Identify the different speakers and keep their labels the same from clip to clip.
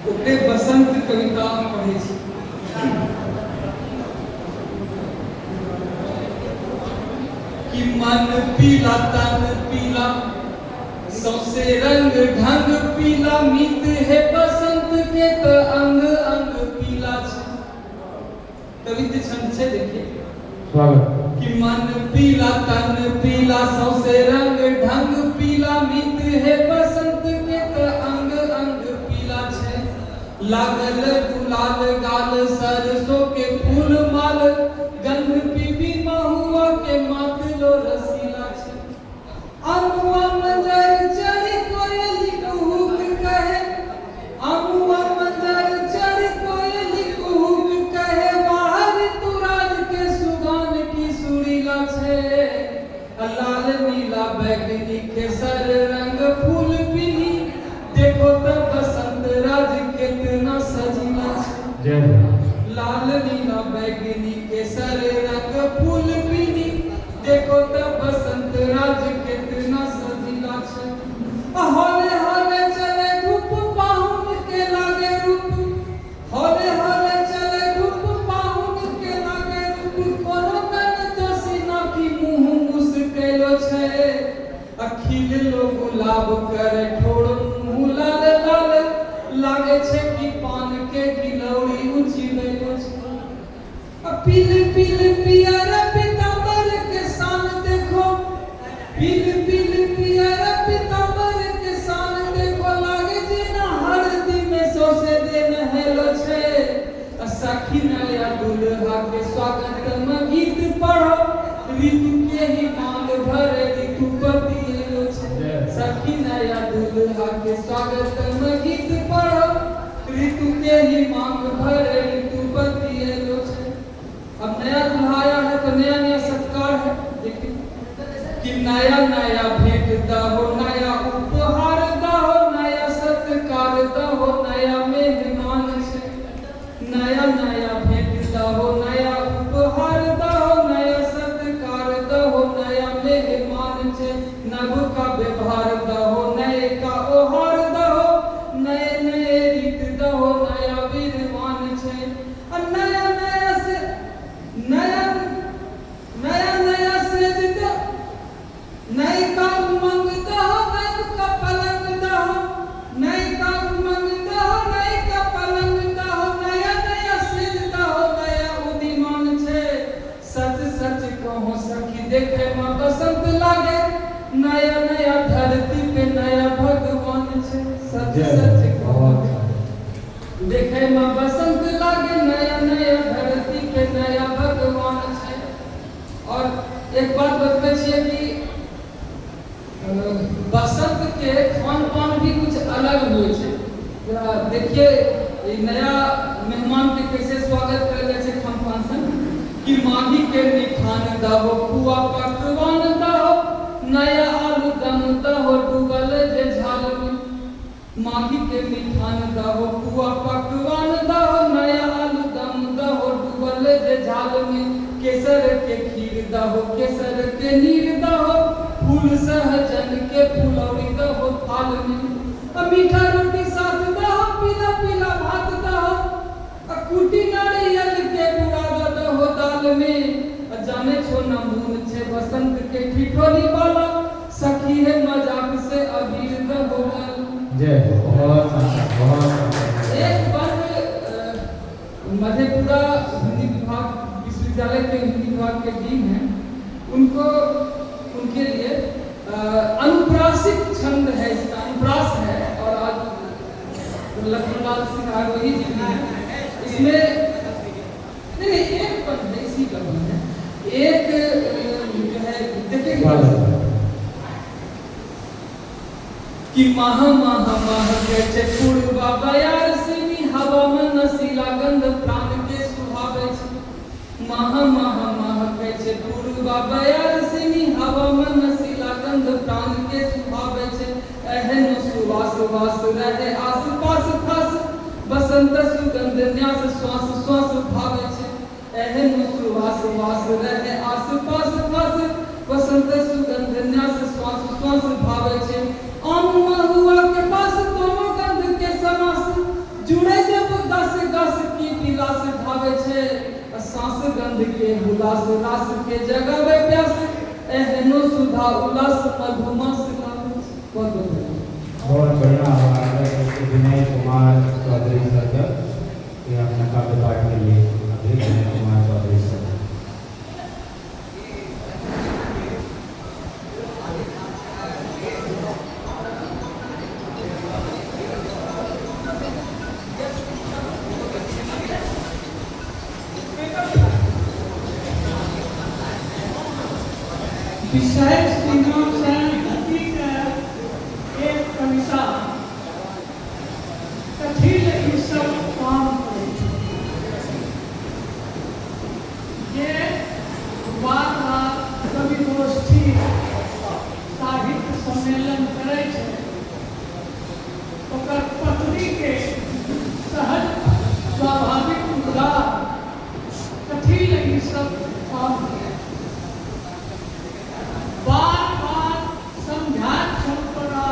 Speaker 1: ओकरे बसंत कविता पढ़ै छी। कि मन पीला तन पीला सौंसे रंग ढंग पीला, मीत हे बसंत के त अंग अंग पीला छै। कविता छंद छै, देखिए।
Speaker 2: स्वागत।
Speaker 1: कि मन पीला तन पीला सौंसे रंग ढंग पीला, मीत हे बसंत के त अंग अंग पीला छै। लागल गुलाल गाल सरसों के फूल माल, गंध पीबी महुआ के मातलो रसीला छै। अमुआ मंजर चढ़ी कोयली कुहुक कहे, अमुआ मंजर चढ़ी कोयली कुहुक कहे, बाहर तुराज के सुगान की सुरीला छै। लाल नीला बैगनी केसर रंग फूल पिनी, देखो त बसंत राज कितना सजीला छै।
Speaker 2: जय हो।
Speaker 1: लाल नीला बैगनी केसर रंग फूल पिनी, देखो त बसंत राज कितना सजीला छै। हौले हौले चले धूप पाहुन के लागे रूप, हौले हौले चले धूप पाहुन के लागे रूप, कोनो तन दोषी ना की मुँह मुस्कैलो छै। अखिल लो गुलाब करे ठोर मुँह लाल लाल, लागे छै कि पान के गिलौरी उछिलैलो छै। आ पील पील पियर पीताम्बर के शान देखो, पील पील पियर पीताम्बर के शान देखो, लागे जेना हरदी में सौसे देह नहेलो छै। आ सखी नया दुल्हा के स्वागत में गीत पढ़ो, ऋतु के ही मांग भरे ऋतुपति एलो छै। सखी नया दुल्हा के स्वागत में गीत पढ़ो, ऋतु के ही मांग भरे ऋतुपति एलो छै। अब नया दुल्हा आया है तो नया नया सत्कार है। देखिए कि नया नया भेंट दहो, नया उपहार दहो, नया सत्कार दहो, नया मेहमान छै। नया नया भेंट दहो, नया उपहार दहो, नया सत्कार दहो, नया मेहमान छै। नव का व्यवहार दहो, नए का ओहार दहो, नए नए रीत दहो, नया वीरवान छै। आ नया नया से नया नया नया सेज दो, नई का उमंग दहो, नई का पलंग दहो, नई का उमंग दहो, नई का पलंग दहो, नया नया सेज दहो, नया उदिमान छै। सच सच कहो सखी देखे माँ बसंत लागे, नया नया धरती पे नया भगवान छै। सच
Speaker 2: जय
Speaker 1: सच कहो
Speaker 2: बहुत
Speaker 1: देखे माँ बसंत लागे, नया नया धरती पे नया भगवान छै। और एक बात बतबै छियै कि बसंत के खान पान भी कुछ अलग होइ छै। जरा देखिए, ई नया मेहमान के कैसे स्वागत करल जाइ छै खान पान से। कि माघी के मिठान दहो, पुआ पकवान दहो, नया आलू दम दहो डूबल जे झाल में। माघी के मिठान दहो, पुआ पकवान दहो, नया आलू दम दहो डूबल जे झाल में। केसर के खीर दहो, केसर के नीर दहो, फूल सहजन के फुलौरी दहो थाल में। आ मीठा रोटी साथ दहो, पीला पीला भात दहो, आ कुटी नारियल के बुरादा दहो दाल में। आ जाने छो नमून छे बसंत के ठिठोली वाला, सखी है मजाक से अबीर दहो गाल।
Speaker 2: जय हो, बहुत शानदार, बहुत शानदार।
Speaker 1: एक बंद मधेपुरा हिंदी विभाग विश्वविद्यालय के हिंदी विभाग के डीन हैं, उनको उनके लिए अनुप्रासिक छंद है, इसका अनुप्रास है। और आज लखनलाल सिंह आरोही जी भी हैं इसमें। नहीं नहीं, एक बंद है, इसी का बंद है एक जो है, देखिए।
Speaker 2: स्वागत।
Speaker 1: कि माह माह माह के पुरबा बयार सिनी, हवा में नशीला गंध प्राण के सुहावे छै। माह माह माह के पुरबा बयार सिनी, हवा में नशीला गंध प्राण के सुहावे छै। एहन सुवास वास रहे आस पास खास, बसंत सुगंध न्यास श्वास श्वास भावे छै। एहन सुवास वास रहे आस पास खास, बसंत सुगंध न्यास श्वास श्वास भावे छै। आम महुआ के पास दोनों गंध के समास जुड़ गंध के हुलास, रास के जगावे प्यास, एहनो सुधा उल्लास मधुमास लागे छै। बहुत बहुत धन्यवाद।
Speaker 2: बहुत बढ़िया आवाज है विनय कुमार चौधरी सर का। ये अपना काव्य पाठ के लिए अभी विनय कुमार चौधरी सर।
Speaker 3: विषय सीमा से हटिके एक कविता। कथी लए ई सब काम करै छै जे बार बार कवि गोष्ठी, साहित्य सम्मेलन करै छै, ओकर पत्नीके सहज स्वाभाविक उद्गार, कथी लए ई सब काम करै छै? बार बार समझाय छौ तोरा,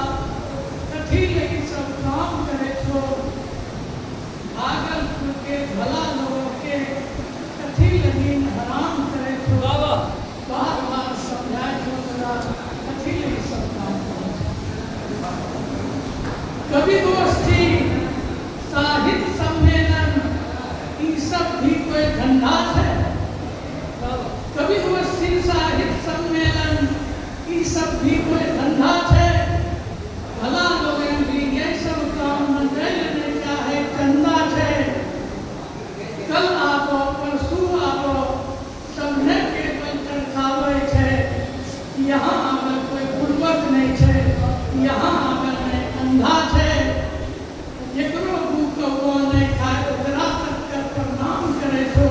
Speaker 3: कथी लए ई सब काम करै छौ? भागलपुर के भला लोग के कथी लगी हराम करै छौ?
Speaker 1: बाबा।
Speaker 3: बार बार समझाय छौ तोरा, कथी लए ई सब काम करै छौ? कवि गोष्ठी, साहित्य सम्मेलन, ई सब भी कोई धंधा छै? कवि गोष्ठी, साहित्य सम्मेलन, ई सब भी कोई धंधा छै? भला लोगन भी ये सब काम में दै लए नहीं चाहे चंदा छै। कल आबो, परसू आबो, सबने केवल चरखावे छै। यहाँ आवे कोई बुड़बक नहीं छै, यहाँ आवे नहीं अंधा छै। जेकरो गु कौआ नहीं खाए, ओकरा तक के प्रणाम करै छौ।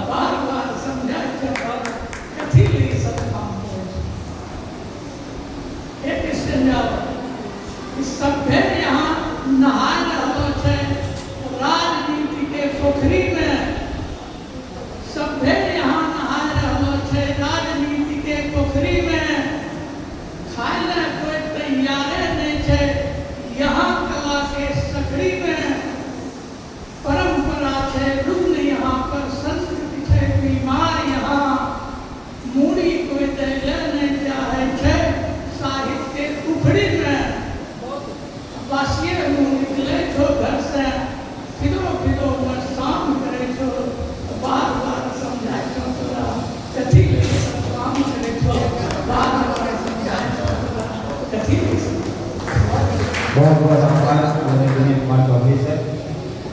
Speaker 3: बार बार समझाय छौ, कथी लए ई सब काम करै छौ? एक स्टैंजा। ई सभे यहाँ नहा रहलो छै राजनीति के पोखरी में। सभे यहाँ नहा रहलो छै राजनीति के पोखरी में। खाय लए कोई तैयारे नहीं छै यहाँ कला के सखरी में। परंपरा छै रुग्ण यहाँ पर, संस्कृति छै बीमार यहाँ। मूड़ी कोई दै लए नहीं चाहे छै साहित्य के उखड़ी में। बासिए मुँह निकले छो घर से, फिरो फिरो में शाम करे छो। बार बार समझाय छो तोरा, कथी लए ई सब काम करे छो? बार बार समझाय छो तोरा, कथी लए ई सब
Speaker 2: बहुत बहुत आभार आदरणीय विनय कुमार चौधरी सर।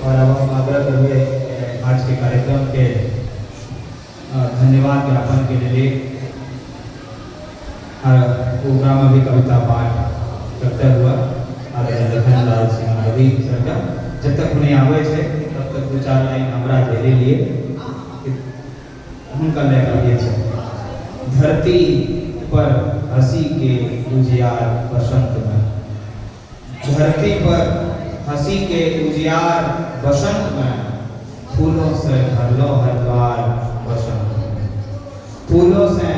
Speaker 2: और अब हम आग्रह करबे आज के कार्यक्रम के धन्यवाद ज्ञापन के लिए प्रोग्राम में भी कविता पाठ करते हुआ आदरणीय लखन लाल सिंह रवि सर का। जब तक उन्हें आवे छे, तब तक दो चार लाइन हमरा झेले लिए हुनका लय करिए छे। धरती पर हंसी के उजियार बसंत में, धरती पर हंसी के उजियार बसंत में, फूलों से भरलो हरिद्वार बसंत में, फूलों से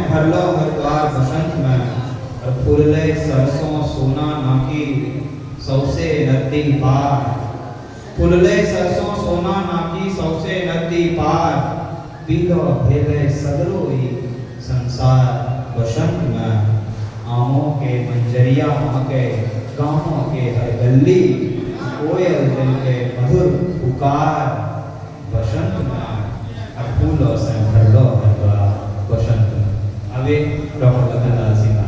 Speaker 2: भरलो हरिद्वार बसंत में, और फूलले सरसों सोना नाकी सौसे नदी पार, फूलले सरसों सोना नाकी सौसे नदी पार, पीलो भेले सगरो ई संसार बसंत में। आमों के मंजरिया महके गाँवों के हर गली, कोयल दिल के मधुर पुकार बसंत में, और फूलों से भरलो हरिद्वार बसंत में। अभी डॉक्टर लखन लाल सिंह आए।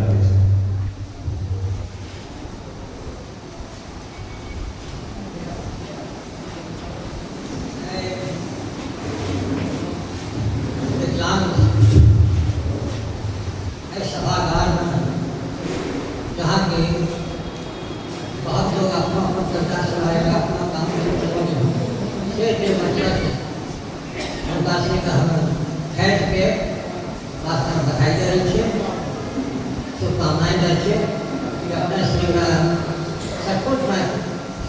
Speaker 4: विकलांग सभागार में, जहाँ के बहुत लोग अपना अपना चर्चा सुनाएगा, अपना काम से जे बच्चा छै, हुनका सबके हम छठिके वास्ते बधाई दे रहल छियै, शुभकामनाएं दै छियै कि अपने सबके सचमुचमे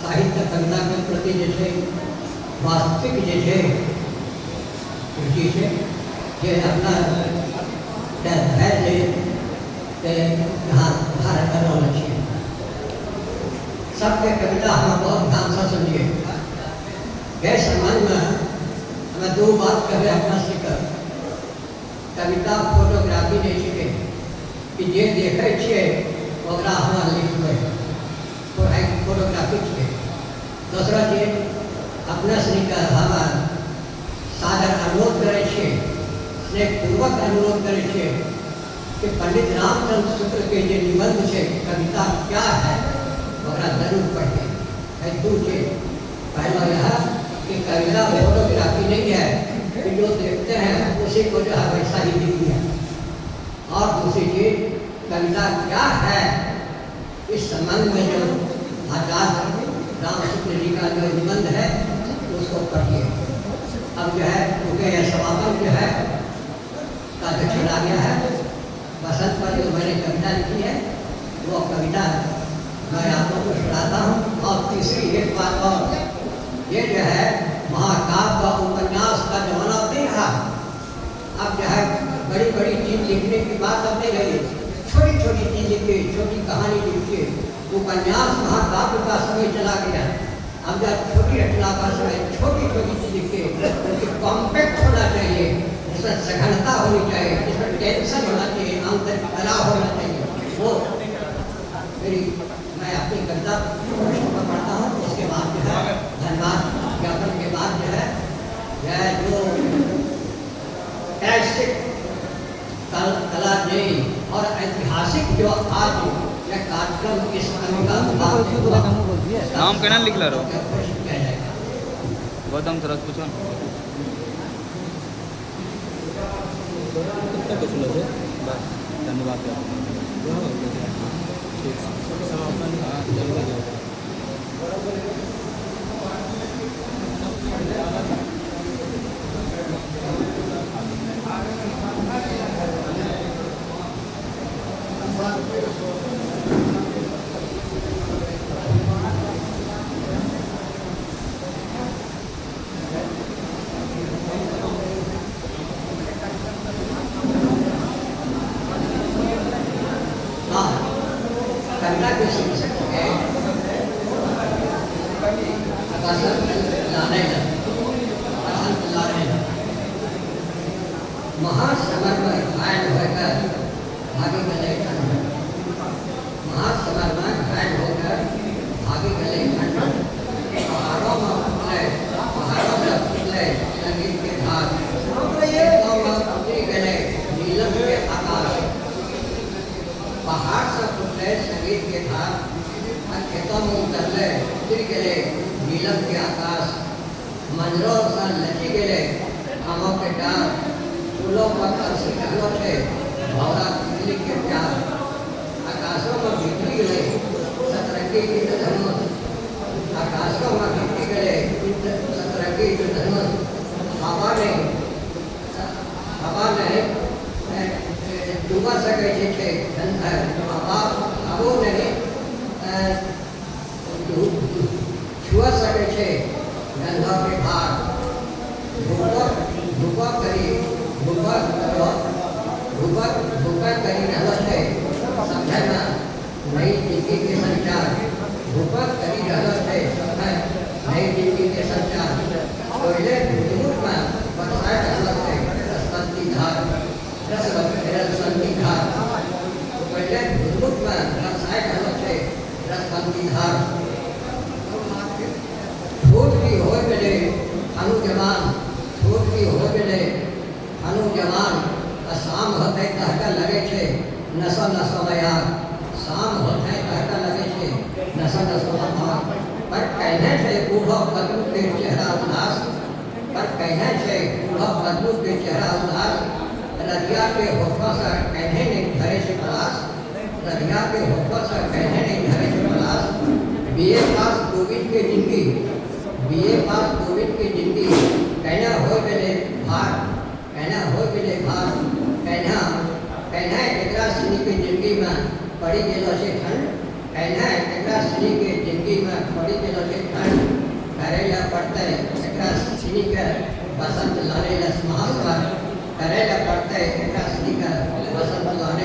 Speaker 4: साहित्य कविताके प्रति जे छै वास्तविक जे छै रुचि छै, जे अपना धैर्य से यहाँ धारण कर रहल छियै। सबके कविता हम बहुत ध्यान से सुनिए। गए संबंध में हमें दो बात कहे अपना सीखल। कविता फोटोग्राफी नहीं छिकै कि जे देखै छियै ओकरा हमरा लिखबै, फोटोग्राफी छिकै। दोसरा चीज, अपना सुनिके हम सादर अनुरोध करै छियै, स्नेहपूर्वक अनुरोध करै छियै कि पंडित रामचंद्र शुक्ल के जे निबंध छै कविता क्या है, ओकरा जरूर पढ़िए। है दो चीज। पहला यह कि कविता फोटोग्राफी नहीं है कि जो देखते हैं उसी को जो है वैसा ही लिख दिया। और दूसरी चीज, कविता क्या है इस संबंध में जो आचार्य राम शुक्ल जी का जो निबंध है उसको पढ़िए। अब जो है क्योंकि यह समापन जो है का दक्षिण आ गया है, बसंत पर जो मैंने कविता लिखी है वो कविता मैं आप लोगों को सुनाता हूँ। और तीसरी एक बात और, ये जो है महाकाव्य का उपन्यास का जमाना नहीं रहा। अब जो है बड़ी बड़ी चीज़ लिखने की बात अब नहीं रही, छोटी छोटी चीज़ लिखिए, छोटी कहानी लिखिए। उपन्यास महाकाव्य का समय चला गया। अब जो छोटी रचना का समय, छोटी छोटी चीज़ लिखिए, क्योंकि कॉम्पैक्ट होना चाहिए, उसमें सघनता होनी चाहिए, इसमें टेंशन होना चाहिए, आंतरिक तनाव होना चाहिए। वो मेरी मैं अपनी कविता पर पढ़ता हूँ। उसके बाद जो है धन्यवाद ज्ञापन के बाद जो है यह जो ऐतिहासिक कला जय और ऐतिहासिक जो आज यह कार्यक्रम इस अंग का
Speaker 2: नाम केना लिखले रहो?
Speaker 4: किया जाएगा।
Speaker 2: गौतम सरस पूछो।
Speaker 5: कितना बचलो छै? बस धन्यवाद। ठीक, समापन। हाँ, जल्दी जाओ।
Speaker 4: हाँ, कविता के शीर्षक है बसंत लाने, बसंत लाने। महासमर में घायल होकर भागी गले ठंड, महासमर में घायल होकर भागी गले ठंड। पहाड़ों में फूटले, पहाड़ों से फूटले संगीत के धार, खेतों में उतरी गले नीलम के आकाश। पहाड़ से फूटले संगीत के धार और खेतों में उतरले उतरी गए नीलम के आकाश। मंजरों से लची गए आमों के डार, फूलों पर तरसी रहलो छे भौरा तितली के प्यार। आकाशों में बिखरी गए सतरंगी इंद्रधनुष, आकाशों में बिखरी गए सतरंगी इंद्रधनुष। हवा ने हवा ने डूबा सके छे, हवा हवो नहीं छुआ सके छे गंधा के भार। धूपक धूपक करी धूपक धूपक धूपक करी रहलो छे समझाना नई जिंदगी के संचार। धूपक करी रहलो छे समझाय नई जिंदगी के संचार। पहले धूप में बरसाए रहलो छे रसवंती धार, रसवंती धार। पहले धूप में बरसाए रहलो छे रसवंती धार। छोट की हो गए थानू जवान, छोट की हो गए थानू जवान। आ शाम होते कहका लगे छे नशा नशा में आग। शाम होते कहका लगे छे नशा नशा में आग। पर कहने छे बूढ़ो बदलू के चेहरा उदास, पर कहने छे बूढ़ो बदलू के चेहरा उदास। रधिया के होठों से कहने नहीं धरे छे पलाश, रधिया के होठों से कहने नहीं धरे छे पलाश। बीए पास कोविड के जिंदगी, बीए पास कोविड के जिंदगी। कहना हो गए भार, कहना हो गए भार। कहना कहना एकरा सिनी के जिंदगी में पड़ी गेलो छे ठंड, कहना एकरा सिनी के जिंदगी में पड़ी गेलो छे ठंड। करे ला पड़ते एकरा सिनी के बसंत लाने ला महास्वर, करे ला पड़ते एकरा सिनी के बसंत लाने।